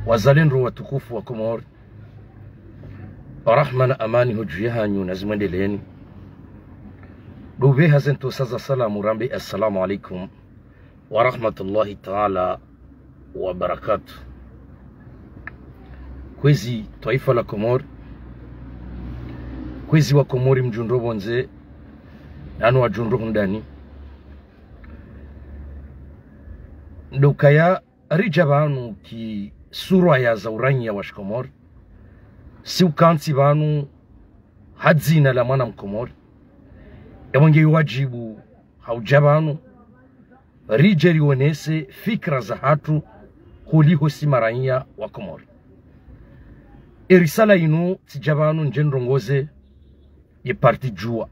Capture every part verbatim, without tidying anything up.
Wazalendo watukufu wa Komori, rahma na amani ho dju yahanyu na zimwendeleeni. Ndo upveha ze ntrosa za salamu rambe assalamu alaikum wa rahmatullahi taala wa barakatuh. Kwezi twaifa la Komori, kwezi wa Komori mdjundro pvondze, nanu wadjundro hundani. Ndo ukaya ridja pvanu ki surwa ya za uraiya wa shikomori, si ukantsi pvanu ha dzina la mwana mkomori. Ewe nge wadjibu ha udja pvanu, ridje rionese fikira zahatru holiho si maraiya wa Komori. E risala inu tsidja pvanu ndje ndrongoze ye parti Juwa.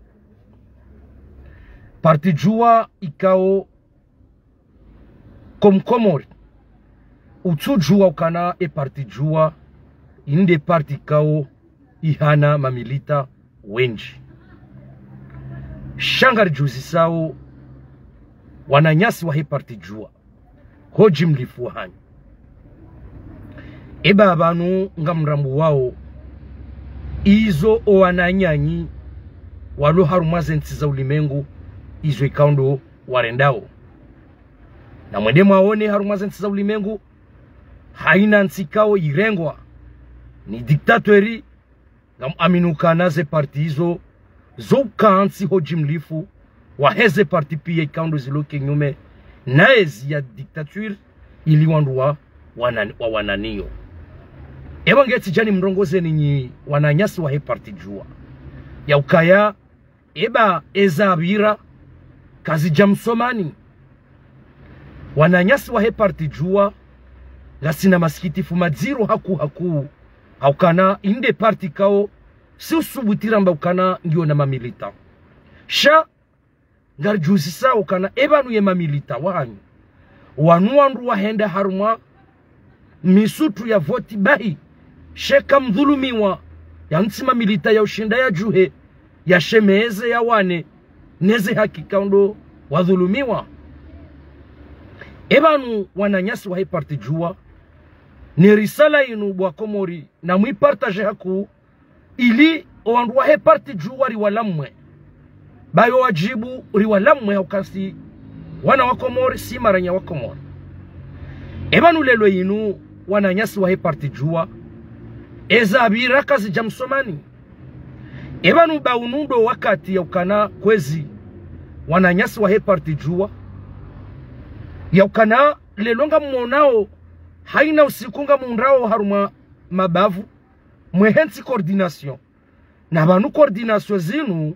Parti Juwa ikao ko mkomori utsudjuwa ukana e parti Juwa inde parti ikao ihana mamilita wendji. Sha ngaridjuzisao wananyasi wahe parti Juwa ho djimlifu wahanyu. Eba pvanu ngamrambuwao izo o wananyanyu walo harumwa ze ntsi za ulimengu izo ikao ndo warendao. Na mwende mwaone harumwa ze ntsi za ulimengu, haina ntsi ikao irengwa ni dictateur, ngamuamini ukana ze parti izo zo ukantsi ho djimlifu wahe ze parti piya ikao ndo zilo kinyume na ezi ya dictature ili wandru wa, wanani, wawananiyo. Ewa nge tsidja nimrongozeni nyi wananyasi wahe parti Juwa, ya ukaya eba eza pvira kazidja msomani. Wananyasi wahe parti Juwa ngasina masikitifu madziro hakuu hakuu, ha ukana inde parti ikao si usubuti ramba ukana ngiyo na mamilita. Sha ngaridjuzisao ukana epvanu ye mamilita wahanyu, wanu wandru wahenda harumwa misutru ya voti bahi, sha eka mdhulumiwa, yantsi mamilita ya ushinda yadjuhe, yashemeze, yawane neze haki ikao ndo wadhulumiwa. Epvanu wananyasi wahe parti Juwa, ne risala inu bo wa Komori, namwipartaje hakuu, ili o wandru wahe parti Juwa riwalamwe. Ba yo wadjibu riwalamwe ha ukantsi wana wa Komori, si maraiya wa Komori. Epvanu lelo inu wananyasi wahe parti Juwa, eza pvira kazidja msomani. Epvanu ba unu ndo wakati ya ukana kwezi wananyasi wahe parti Juwa, ya ukana lelo ngamwonao haina usiku ngamwonao harumwa mabavu mwehe ntsi coordination. Na pvanu coordination zinu,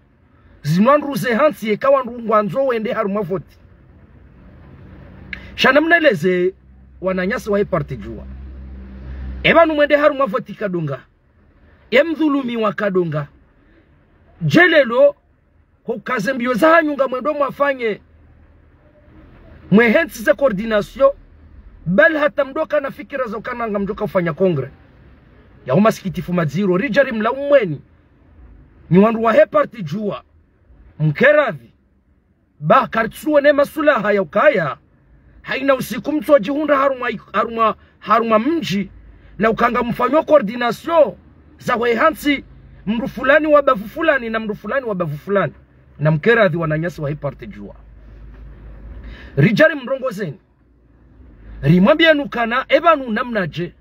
zinu wandru ze hantsi yeka wandru ngwandzo wende harumwa voti. Sha namneleze wananyasi wahe parti Juwa, epvanu mwende harumwa voti kadonga, emdhulumiwa kadonga. Dje lelo ho ukaze mbiyo zahanyu ngamwendo mwafanye mwehe ntsi ze coordination, bali hata mdjoka na fikira za ukana ngamdjoka ufanya congrès. Ya umasikitifu madziro, ridja rimlaumweni nyi wandru wahe parti Juwa, mkeradhi, ba karitsuone masulaha ya ukaya haina usiku mtsodjihundra harumwa, harumwa, harumwa mdji, la uka ngamfanyo coordination za hwe hantsi, mndru fulani wa bavu fulani na mndru fulani wa bavu fulani. Namkeradhi wananyasi wahe parti Juwa, ridja rimrongozeni, rimwambiyeni ukana epvanu namnadje.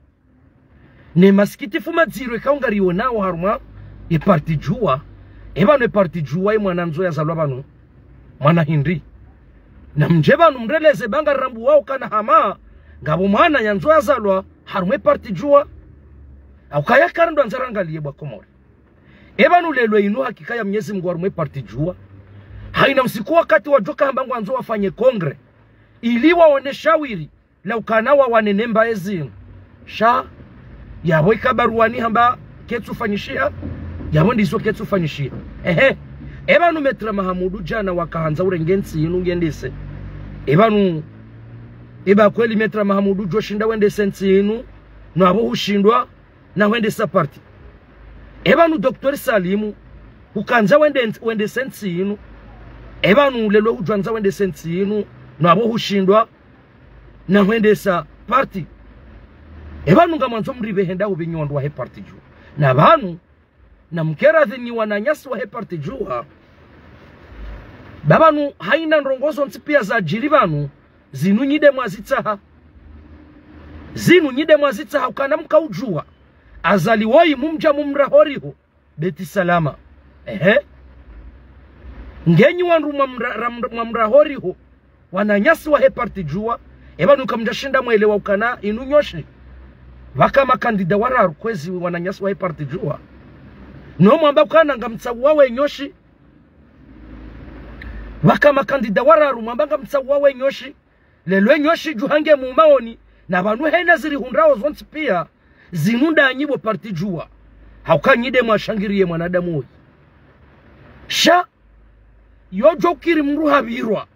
Ne masikitifu madziro ikao ngarionao harumwa ye parti Juwa, epvanu ye parti Juwa ye mwana ndzo yazalwa pvanu, mwana hindri. Namdje pvanu mreleze ba ngarirambuwao ukana hama ngapvo mwana yandzo yazalwa harumwa ye parti Juwa. Ha ukaya kari ndo andza rangaliye bo wa Komori. Epvanu lelo inu hakika ya Mnyezi Mngu harumwa ye parti Juwa, haina usiku wakati wadjoka hamba ngwandzo wafanye congrès ili waone shawiri la ukana wawane ne mba ezinu. Sha yapvo ika baruwani hamba ketsufanyishiha, yapvo ndizo ketsufanyishiha. Ehe. Epvanu Maître Mahamudu djana wakahandza urenge ntsi inu ngendese. Epvanu, eba kweli Maître Mahamudu djoshinda wendese ntsi inu, no apvo hushindwa na hwendesa parti. Epvanu Docteur Salimu hukandza wende, wendese ntsi inu. Epvanu lelo hudjwandza wendese ntsi inu, no apvo hushindwa na hwendesa parti. E pvanu ngamwandzo mripve henda hupvi nyi wandru wahe parti Juwa. Na pvanu, namkeradhi nyi wananyasi wahe parti Juwa. Ba pvanu haina ndrongo zontsi pia zadjiri pvanu, zinu nyi de mwazitsaha. Zinu nyi de mwazitsaha ukana mkaudjuwa. Azali woyi mumdja mumraha horiho. Beti Salama. Ehe. Ngenyi wandru mwamra-, ramra-, mwamraha horiho. Wananyasi wahe parti Juwa. E pvanu kamdjashinda mwelewa ukana inu nyoshi. Pvaka makandida wararu kwezi wananyasi wahe parti Juwa. No mwamba ukana ngamtsauwa we nyoshi. Pvaka makandida wararu mwamba ngamtsauwa we nyoshi. Lelo e nyoshi dju hange mumaoni, na pvanu hena zirihundrao zontsi pia, zinu ndanyi bo parti Juwa. Hauka nyi de mwashangiriye mwanadamu woyi. Sha, yodjo ukiri mndru hapvirwa.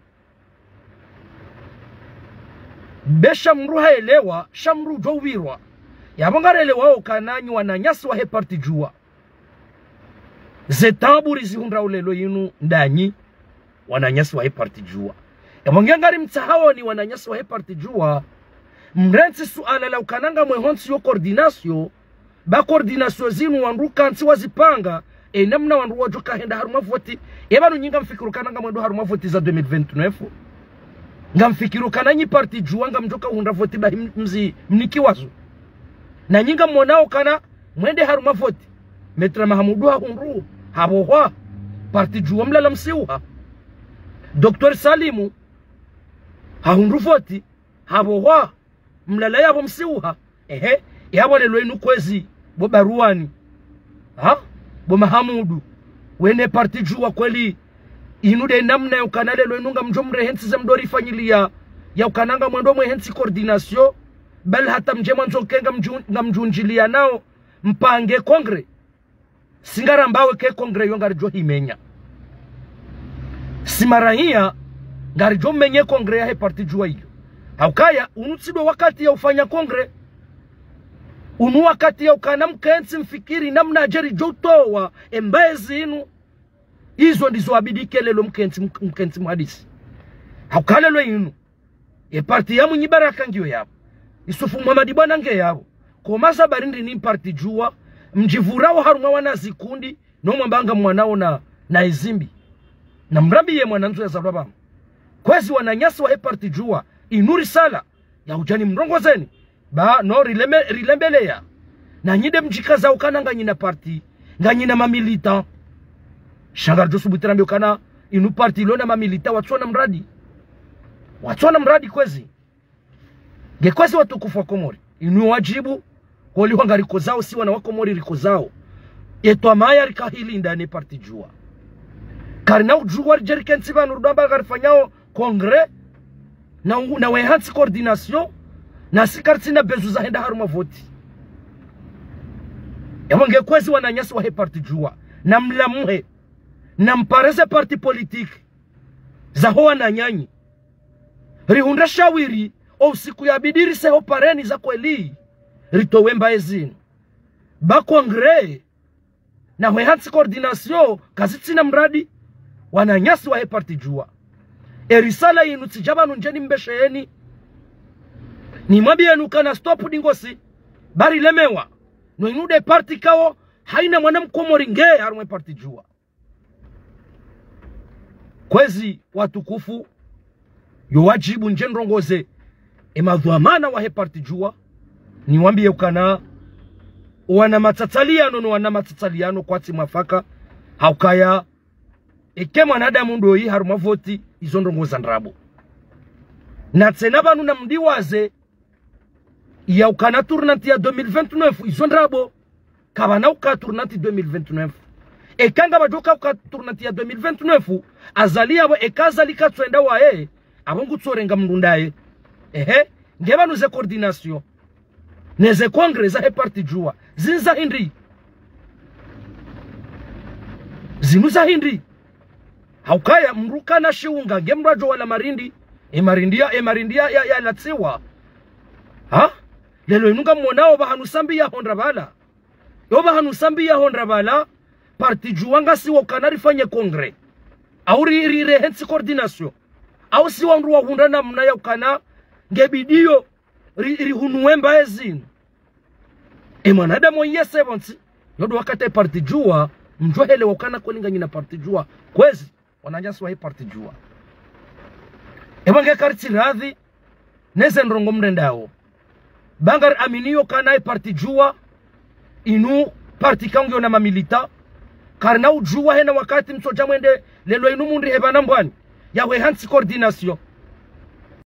Be sha mndru haelewa, sha mndru udjo upvirwa. Yapvo ngarelewao ukana nyi wananyasi wahe parti Juwa. Ze taabu rizihundrao lelo yinu ndanyi, wananyasi wahe parti Juwa. Yapvo nge ngarimtsahaoni wananyasi wahe parti Juwa. Mrentsi suala la ukana ngamwehontsi yo coordination, ba coordination zinu wandru kantsi wazipanga, e namna wandru wadjoka henda harumwa voti. E pvanu nyi ngamfikiri ukana ngamwendo harumwa voti za deux mille vingt-neuf. Ngamfikiri ukana nyi parti Juwa ngamdjoka hundra voti bahi m-, mzi mnikiwazo. Na nyi ngamwonao ukana mwende harumwa voti. Maître Mahamudu hahundru, hapvohwa. Parti Juwa mlala msiuha. Docteur Salimu, hahundru voti, hapvohwa. Mlala yapvo msiuha. Ehe, yapvo lelo inu kwezi, bo Baruwani. Ha? Bo Mahamudu. Wene parti Juwa kweli. Inu de namna ya ukana lelo inu ngamdjo mrehentsi ze mdorifanyiliya. Ya ukana ngamwendo mwehentsi coordination. Bal hata mdje mwandzo ke ngamdju-, ngamdjundjiliya nao. Mpange congrès. Si ngarambao ke congrès yo ngaridjo himenya. Si marahia ngaridjo menye congrès yahe parti Juwa iyo. Haukaya, unu tsi do wakati ya ufanya congrès. Unu wakati ya ukana mkentsi mfikiri namna dje ridjo utowa e mbaye zinu. Izo ndizo abidi ke lelo mkentsi, mk-, mkentsi muhadisi. Hauka lelo inu. E parti ya Mwinyi Baraka ngiyo yapvo. Isufu Muhamadi Bwana nge yapvo. Ko maza bari ndrini parti Juwa, mdjipvurao harumwa wana zikundi, no mwamba ngamwanao na, na ezimbi. Na mrambiye mwanandzo yazalwa pvanu. Kwezi wananyasi wahe parti Juwa, inu risala, ya udjani mrongozeni. Ba, no, rileme-, rilembeleya. Na nyi de mdjikazao ukana nganyina parti, nganyina mamilitant. Sha ngaridjo subuti rambe ukana inu parti ilo na mamilitant watsona mradi. Watsona mradi kwezi. Nge kwezi watukufu wa Komori. Inu wadjibu, holiho ngarikozao, si wana wa Komori rikozao. Ye twamaya rikahilinda ne parti Juwa. Karina udjuwa ridje rikentsi pvanu rudamba ngarifanyao congrès, na u-, na wehantsi coordination, na si karitsina besoin za henda harumwa voti. Yapvo nge kwezi wananyasi wahe parti Juwa, na mlamuhe, na mpare ze parti politique, zaho wananyanyi. Rihundre shawiri, o usiku yabidi rise ho pareni za kweli, ritowe mbaye zinu. Ba congrès, na hwe hantsi coordination, kazitsina mradi, wananyasi wahe parti Juwa. E risala yinu tsidja pvanu ndjeni mbesheyeni. Nimwambiyeni ukana stop dingosi, bari lemewa. No inu de parti kawo, haina mwana mkomori nge harumwe parti Juwa. Kwezi watukufu, yo wadjibu ndje ndrongoze, e madhwamana wahe parti Juwa, niwambiye ukana, wana matsatsaliyano no wana matsatsaliyano kwatsi mwafaka, haukaya, eke mwanadamu ndoyi harumwa voti, izo ndrongo za ndrabo. Na tsena pvanu na mdiwaze, ya ukana tournante ya deux mille vingt-neuf, izo ndrabo. Kapvana uka tournante deux mille vingt-neuf. Eka ngapvadjoka uka tournante ya deux mille vingt-neuf, Azali yapvo eka Azali katswenda waye, apvo ngutsorenga mndru ndaye. Ehe, nge pvanu ze coordination. Ne ze congrès zahe parti Juwa. Zinu za hindri. Zinu za hindri. Haukaya mndru kana shiunga, nge mndru adjo wala marindi. E marindi ya, e marindi ya, ya, ya latsiwa. Ha? Lelo inu ngamwonao pvahanu Sambi yahondra pvala. Yo pvahanu Sambi yahondra pvala, parti Juwa ngasi wo ukana rifanye congrès. Au ri, ri, rehentsi coordination. Au si wandru wahundra namna ya ukana nge bidiyo ri, rihunuwe mbaye zinu. E mwanadamu yese pvontsi, yo ndo wakati e parti Juwa, mdjo helewa ukana kweli nganyi na parti Juwa. Kwezi, wananyasi wahe parti Juwa. Eba nge karitsi radhi, neze ndrongo mrendao. Ba ngari aminiyo kana e parti Juwa, inu parti kangu yo na mamilita, karina udjuwa hena wakati mtsodja mwende lelo inu mundri heba na mbwani, ya hwe hantsi coordination.